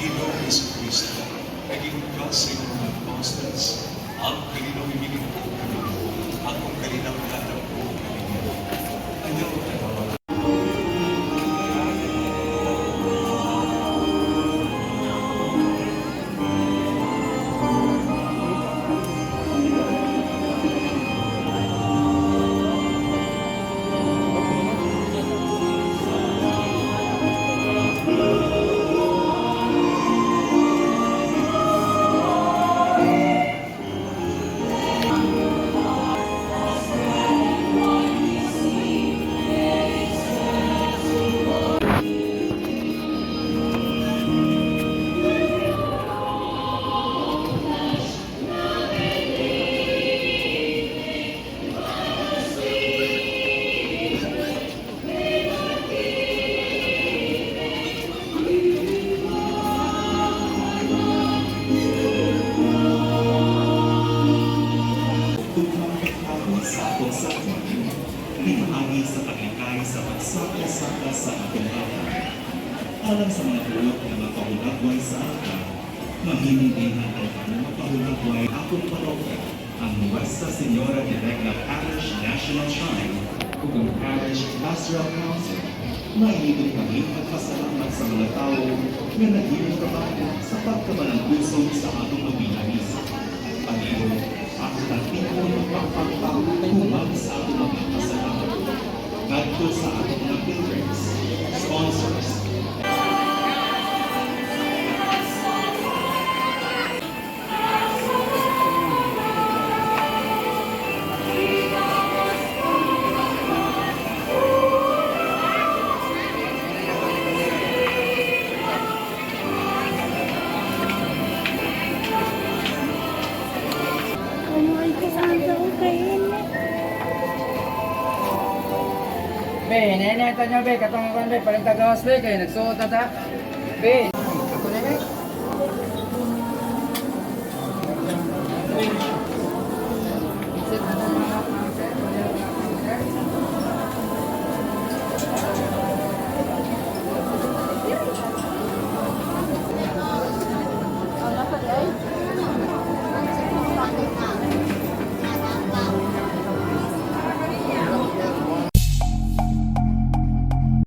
Ginoong Hesukristo, naging ka sa inyong mga apostles, ang kalinaw ibilin ko kaninyo, akong kalinaw ihatag ko kaninyo. Ayaw tanawa. Tugmang pagtapos sa atong sakwa, pinaagi sa paglikay sa pagsaka-saka sa atong altar. Alang sa mga buot nga mapahulagway sa altar, mahimong din ang altar na mapahulagway atong parokya, ang Nuestra Señora de Regla Parish National Shrine ug ang Parish Pastoral Council. Mahilig kami magpasalamat sa mga tao nga nahimong trabaho sa pagkabalangpuson sa atong pagbilang. Pagpapahumag sa atong mga pasalamat ngadto sa atong mga pilgrims, sponsors, Kain. Be, nene ta nyo be, katong kan be, palit tagawas be, kay nagsuot na ta. Be.